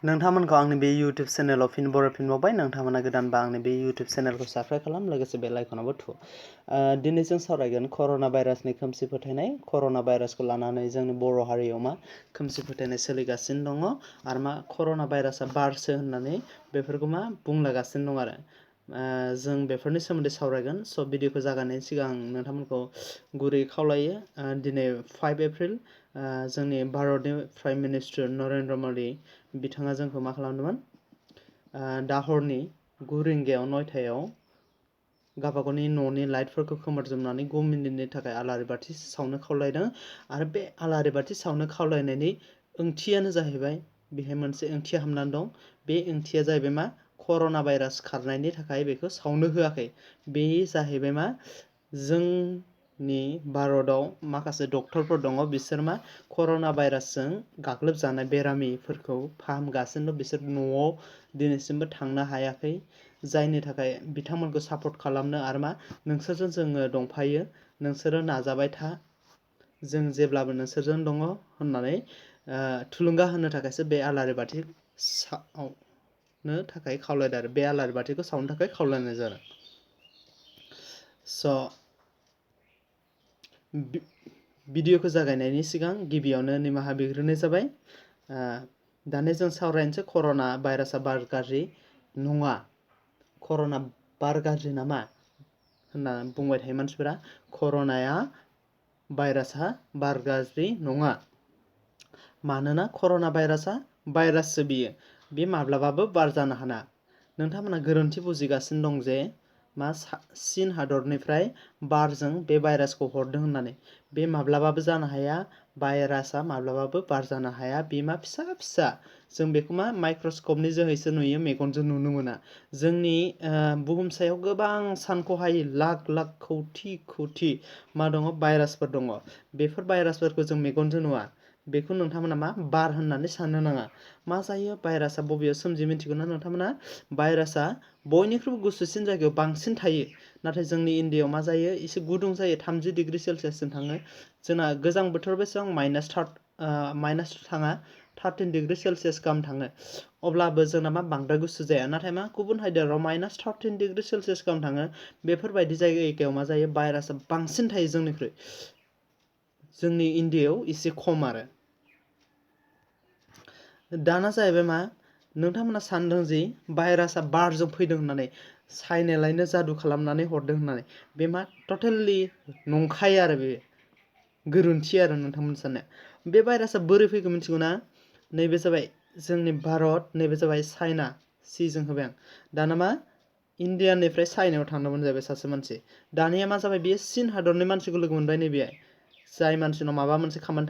नोंथांमोनखौ आंनि बे YouTube चेनेलाव फिन बरायफिनबावबाय। नोंथांमोना गोदानबा आंनि बे YouTube चेनेलखौ साबस्क्राइब खालाम, लोगोसे बेल आइकनावबो थु। दिनै जों सावरायगोन कर'ना भाइरासनि खोमसि फोथायनाय। कर'ना भाइरासखौ लानानै जोंनि बर' हारियाव मा खोमसि फोथायनाय सोलिगासिनो दङ, आरो मा कर'ना भाइरासआ बारसो होननानै बेफोरखौ मा बुंलागासिनो दं आरो। जों बेफोरनि सोमोन्दै सावरायगोन। स' भिडिअखौ जागायनायनि सिगां नोंथांमोनखौ गुरै खावलायो, दिनै 5 एप्रिल जोंनि भारतनि प्राइम मिनिस्टार नरेन्द्र मदि बिथाङा जोंखौ मा खालामदोंमोन, दा हरनि 9 रिंगायाव 9थायाव गावबागावनि न'नि लाइटफोरखौ खोमोरजोबनानै 9 मिनिटनि थाखाय आलारि बाथि सावनो खावलायदों। आरो बे आलारि बाथि सावनो खावलायनायनि ओंथियानो जाहैबाय, बेहाय मोनसे ओंथि हाबनानै दं। बे ओंथिया जाहैबाय मा, कर'ना भाइरास खारनायनि थाखाय बेखौ सावनो होआखै। बे जाहैबाय मा, जोंनि भारताव माखासे डक्टरफोर दङ, बिसोर मा कर'ना भाइरासजों गाग्लोबजानाय बेरामिफोरखौ फाहामगासिनो दं। बिसोर न'आव दिनैसिमबो थांनो हायाखै, जायनि थाखाय बिथांमोनखौ सापर्ट खालामनो आरो मा नोंसोरजों जोङो दंफायो, नोंसोरो नाजाबाय था, जों जेब्लाबो नोंसोरजों दङ होननानै थुलुंगा होनो थाखायसो बे आलारि बाथि सावनो थाखाय खावलायदों आरो बे आलारि बाथिखौ सावनो थाखाय खावलायनाय जादों। स' भिडिअखौ जागायनायनि सिगां गिबियावनो निमाहा बिग्रोनाय जाबाय। दानो जों सावरायनोसै कर'ना भाइरासआ बार गाज्रि नङा। कर'ना बार गाज्रि नामा होनना बुंबाय थायो मानसिफोरा। कर'नाया भाइरासआ बार गाज्रि नङा। मानोना कर'ना भाइरासआ भाइराससो, बियो माब्लाबाबो बार जानो हाया। नोंथांमोना गोरोन्थि बुजिगासिनो दं जे मा चीन हादरनिफ्राय बारजों बे भाइरासखौ हरदों होननानै। बे माब्लाबाबो जानो हाया। भाइरासआ माब्लाबाबो बार जानो हाया। बे मा फिसा फिसा, जों बेखौ मा माइक्रस्कपनि जोहैसो नुयो, मेगनजों नुनो मोना। जोंनि बुहुम सायाव गोबां सानख'हायि लाख लाख खौथि खौथि मा दङ, भाइरासफोर दङ। बेफोर भाइरासफोरखौ जों मेगनजों नुवा। बेखौ नोंथांमोना मा बार होननानै साननो नाङा। मा जायो, भाइरासआ बबेयाव सोमजियो मिथिगौ ना नोंथांमोना? भाइरासआ बयनिख्रुइबो गुसुसिन जायगायाव बांसिन थायो। नाथाय जोंनि इण्डियायाव मा जायो, एसे गुदुं जायो, 30 डिग्रि सेलसियाससिम थाङो। जोंना गोजां बोथोराव बेसेबां माइनास थाङा, 13 डिग्रि सेलसियास गाहाम थाङो। अब्लाबो जोंना मा बांद्राय गुसु जाया। नाथाय मा गुबुन हादोराव -13 डिग्रि सेलसियास गाहाम थाङो। बेफोरबायदि जायगायाव मा जायो, भाइरासआ बांसिन थायो जोंनिख्रुइ। जोंनि इण्डियायाव एसे खम आरो। दाना जाहैबाय मा, नोंथांमोना सानदों जि भाइरासआ बारजों फैदों होननानै, चाइनालायनो जादु खालामनानै हरदों होननानै। बे मा टटेलि नंखाय आरो, बे गोरोन्थि आरो नोंथांमोन साननाया। बे भाइरासआ बोरै फैगौ मिथिगौ ना? नैबे जाबाय जोंनि भारत, नैबे जाबाय चाइना, सिजों होबाय आं। दाना मा, इण्डियानिफ्राय चाइनायाव थांदोंमोन जाहैबाय सासे मानसि। दानिया मा जाबाय, बेयो चीन हादरनि मानसिखौ लोगो मोनबाय नैबे। जाय मानसिनाव माबा मोनसे खामानि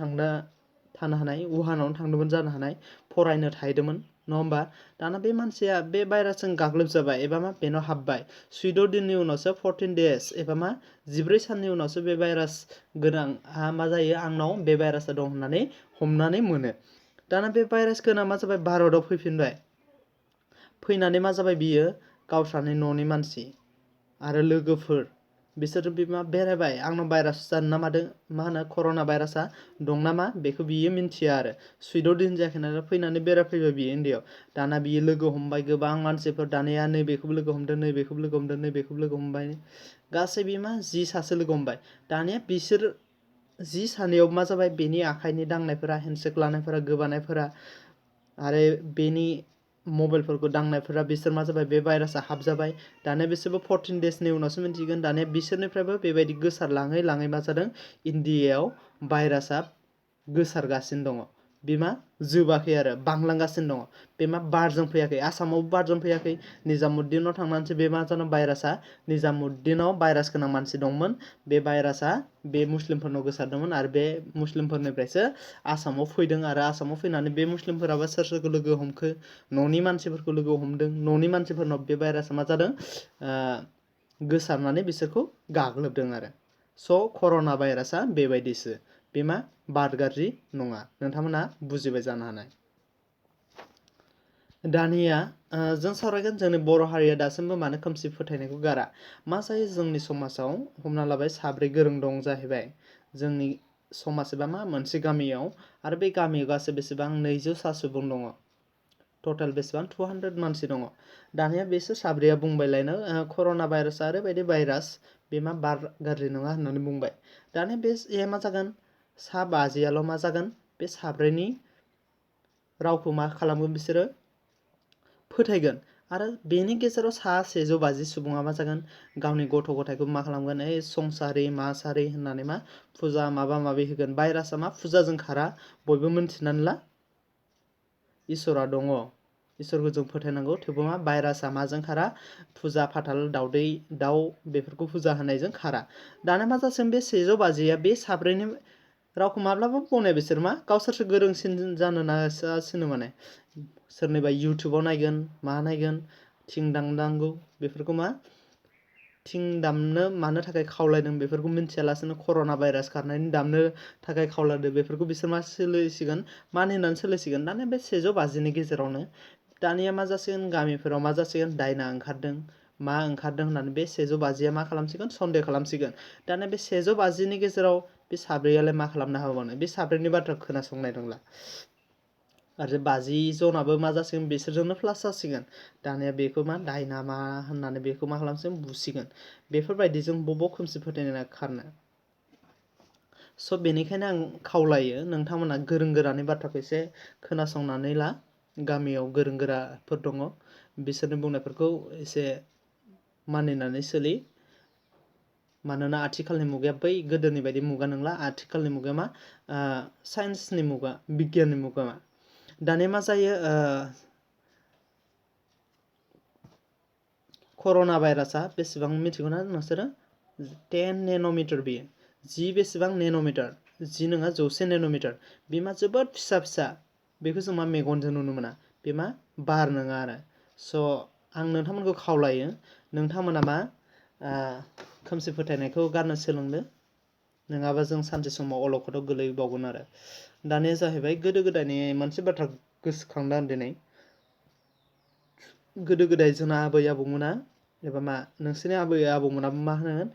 थानो हानाय, उहानावनो थांदोंमोन जानो हानाय, फरायनो थाहैदोंमोन, नङा होमबा? दाना बे मानसिया बे भाइरासजों गाग्लोबजाबाय, एबा मा बेनाव हाबबाय। 14 दिननि उनावसो 14 डेज एबा मा 14 साननि उनावसो बे भाइरास गोनांआ मा जायो, आंनाव बे भाइरासआ दं होननानै हमनानै मोनो। दाना बे भाइरास गोनाङा मा जाबाय, भारताव फैफिनबाय। फैनानै मा जाबाय, बियो गावस्रानि न'नि मानसि आरो लोगोफोर, बिसोर मा बेरायबाय, आंनाव भाइरास जानो ना मादों, मा होनो कर'ना भाइरासआ दं नामा, बेखौ बियो मिन्थिया आरो। 14 दिन जायाखै नालाय फैनानै बेरायफैबाय बियो इण्डियायाव। दाना बियो लोगो हमबाय गोबां मानसिफोर। दानिया नैबेखौबो लोगो हमदों, नैबेखौबो लोगो हमदों, नैबेखौबो लोगो हमबाय। गासै बे मा 10 सासो लोगो हमबाय। दानिया बिसोर 10 सानैयाव मा जाबाय, बेनि आखाइनि दांनायफोरा, हेन्डसेक लानायफोरा, गोबानायफोरा आरो बेनि मबाइलफोरखौ दांनायफोरा, बिसोर मा जाबाय, बे भाइरासआ हाबजाबाय। दानिया बिसोरबो 14 डेजनि उनावसो मिन्थिगोन। दानिया बिसोरनिफ्रायबो बेबायदि गोसारलाङै लाङै मा जादों, इण्डियायाव भाइरासआ गोसारगासिनो दङ। बे मा जोबाखै आरो, बांलांगासिनो दङ। बे मा बारजों फैयाखै, आसामावबो बारजों फैयाखै। निजामुद्दिनाव थांनानैसो बे मा जादों, भाइरासआ, निजामुद्दिनाव भाइरास गोनां मानसि दंमोन। बे भाइरासआ बे मुस्लिमफोरनाव गोसारदोंमोन, आरो बे मुस्लिमफोरनिफ्रायसो आसामाव फैदों। आरो आसामाव फैनानै बे मुस्लिमफोराबो सोर सोरखौ लोगो हमखो, न'नि मानसिफोरखौ लोगो हमदों। न'नि मानसिफोरनाव बे भाइरासआ मा जादों, गोसारनानै बिसोरखौ गाग्लोबदों आरो। स' कर'ना भाइरासआ बेबायदिसो, बे मा बार गाज्रि नङा। नोंथांमोना बुजिबाय जानो हानाय। दानिया जों सावरायगोन, जोंनि बर' हारिया दासिमबो मानो खोमसि फोथायनायखौ गारा। मा जायो, जोंनि समाजाव हमना लाबाय 4 गोरों दं जाहैबाय। जोंनि समाज एबा मा मोनसे गामियाव, आरो बे गामियाव गासै बेसेबां 200सा सुबुं दङ। टटेल बेसेबां 200 मानसि दङ। दानिया बिसोर साब्रैया बुंबायलायनो कर'ना भाइरासआ ओरैबायदि भाइरास बे मा बार गाज्रि नङा होननानै बुंबाय। दानिया बे मा जागोन सा 50आल' मा जागोन बे साब्रैनि रावखौ मा खालामगोन बिसोरो फोथायगोन आरो बेनि गेजेराव सा 150 सुबुङा मा जागोन गावनि गथ' गथायखौ मा खालामगोन संसारि मा सारि होननानै मा फुजा माबा माबि होगोन। भाइरासआ मा फुजाजों खारा बयबो मिन्थिनानै ला इसोरा दङ, इसोरखौ जों फोथायनांगौ, थेवबो मा भाइरासआ माजों खारा फुजा फाथाल दाउदै दाउ बेफोरखौ फुजा होनायजों खारा। दाना मा जासिगोन बे 150आ बे साब्रैनि रावखौ माब्लाबा बनाय बिसोर मा गावसोरसो गोरोंसिन जानो नाजासिनो माने सोरनिबा इउटुबाव नायगोन मा नायगोन थिं दामनांगौ बेफोरखौ मा थिं दामनो मानो थाखाय खावलायदों बेफोरखौ मिन्थियालासिनो कर'ना भाइरास खारनायनि दामनो थाखाय खावलायदों बेफोरखौ बिसोर मा सोलिसिगोन मानिनानै सोलिसिगोन। दानिया बे 150नि गेजेरावनो दानिया मा जासिगोन गामिफोराव मा जासिगोन दायना ओंखारदों मा ओंखारदों होननानै बे 150आ मा खालामसिगोन सन्देह खालामसिगोन। दानिया बे 150नि गेजेराव बे साब्रैयालाय मा खालामनो हाबावनो बे साब्रैनि बाथ्रा खोनासंनाय नंला आरो 50 जनाबो मा जासिगोन बिसोरजोंनो प्लास जासिगोन। दानिया बेखौ मा दायना मा होननानै बेखौ मा खालामसिगोन बुसिगोन। बेफोरबायदिजों बबाव खोमसि फोथायनाया खारनो। स' बेनिखायनो आं खावलायो नोंथांमोना गोरों गोरानि बाथ्राखौ एसे खोनासंनानै ला। गामियाव गोरों गोराफोर दङ बिसोरनि बुंनायफोरखौ एसे मानिनानै सोलि। मानोना आथिखालनि मुगाया बै गोदोनि बायदि मुगा नंला। आथिखालनि मुगाया मा साइन्सनि मुगा बिगियाननि मुगा। दानिया मा जायो कर'ना भाइरासआ बेसेबां मिथिगौना नोंसोरो 10 नेन'मिटार बेयो 10 बेसेबां नेन'मिटार 10 नङा 100 नेन'मिटार बे मा जोबोद फिसा फिसा बेखौ जों मा मेगनजों नुनो मोना बे मा बार नङा आरो। स' आं नोंथांमोनखौ खावलायो नोंथांमोना मा खोमसि फोथायनायखौ गारनो सोलोंदो नङाबा जों सानसे समाव अलखदाव गोलैबावगोन आरो। दानिया जाहैबाय गोदो गोदायनि मोनसे बाथ्रा गोसोखांदों आं दिनै। गोदो गोदाय जोंना आबै आबौमोना एबा मा नोंसोरनि आबै आबौमोनाबो मा होनोमोन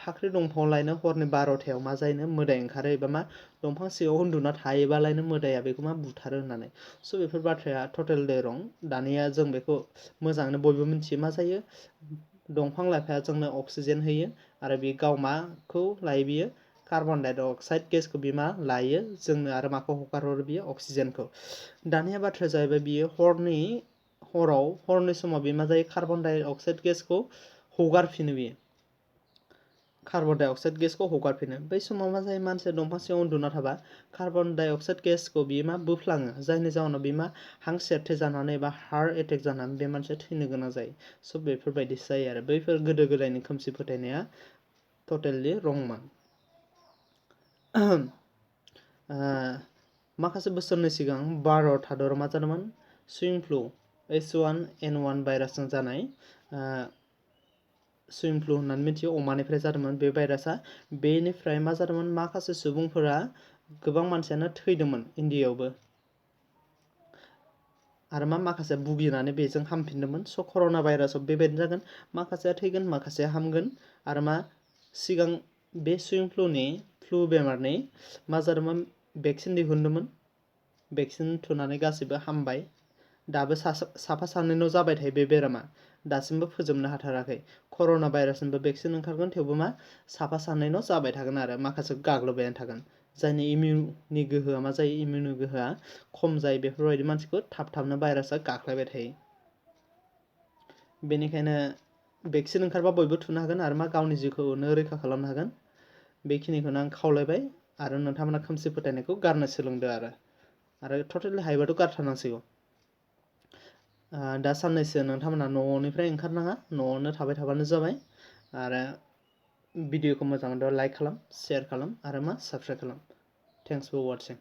फाख्रि दंफाङाव लायनो हरनि 12थायाव मा जायोनो मोदाय ओंखारो एबा मा दंफां सिङाव उन्दुना थायोबालायनो मोदाया बेखौ मा बुथारो होननानै। स' बेफोर बाथ्राया टटेल रं। दानिया जों बेखौ मोजाङैनो बयबो मिथियो मा जायो दंफां लाइफाङा जोंनो अक्सिजेन होयो आरो बे गाव माखौ लायो बियो कार्बन डाइ अक्साइड गेसखौ बे मा लायो जोंनो आरो माखौ हगारहरो बियो अक्सिजेनखौ। दानिया बाथ्राया जाहैबाय बियो हरनि समाव बे मा जायो कार्बन डाइ अक्साइड गेसखौ हगारफिनो बियो कार्बन डाइ अक्साइड गेसखौ हगारफिनो। बै समाव मा जायो मानसिया दंफां सिङाव उन्दुना थाबा कार्बन डाइ अक्साइड गेसखौ बियो मा बोफ्लाङो जायनि जाहोनाव बे मा हां सेरथे जानानै एबा हार्ट एटेक जानानै बे मानसिया थैनो गोनां जायो। स' बेफोरबायदिसो जायो आरो बैफोर गोदो गोदायनि खोमसि फोथायनाया टटेलि रंमोन। माखासे बोसोरनि सिगां भारत हादराव मा जादोंमोन सुइं फ्लु H1N1 भाइरासजों जानाय सुइं फ्लु होननानै मिथियो अमानिफ्राय जादोंमोन बे भाइरासआ। बेनिफ्राय मा जादोंमोन माखासे सुबुंफोरा गोबां मानसियानो थैदोंमोन इन्डियायावबो आरो माखासे भुगिनानै बेजों हामफिनदोंमोन। स' कर'ना भाइरासाव बेबायदिनो जागोन माखासेया थैगोन माखासेया हामगोन आरो मा सिगां बे सुइं फ्लु बेमारनि मा जादोंमोन भेक्सिन दिहुनदोंमोन भेक्सिन थुनानै गासिबो हामबाय। दाबो साफा सानैनाव जाबाय थायो बे बेरामा दासिमबो फोजोबनो हाथाराखै। कर'ना भाइरासनिबो भेक्सिन ओंखारगोन थेवबो मा साफा सानैनाव जाबाय थागोन आरो माखासे गाग्लोबबायानो थागोन जायनि इमिउननि गोहोआ मा जायो इमिउननि गोहोआ खम जायो बेफोरबायदि मानसिखौ थाबनो भाइरासआ गाख्लायबाय थायो। बेनिखायनो भेक्सिन ओंखारबा बयबो थुनो हागोन आरो मा गावनि जिउखौनो रैखा खालामनो हागोन। बेखिनिखौनो आं खावलायबाय आरो नोंथांमोना खोमसि फोथायनायखौ गारनो सोलोंदो आरो टटेलि हायोबाथ' गारथारनांसिगौ। दा साननैसो नोंथांमोना न'निफ्राय ओंखारनाङा न'आवनो थाबाय थाबानो जाबाय आरो भिडिअखौ मोजां मोनदोंबा लाइक खालाम शेयार खालाम आरो मा साबस्क्राइब खालाम। Thanks for वाचिं।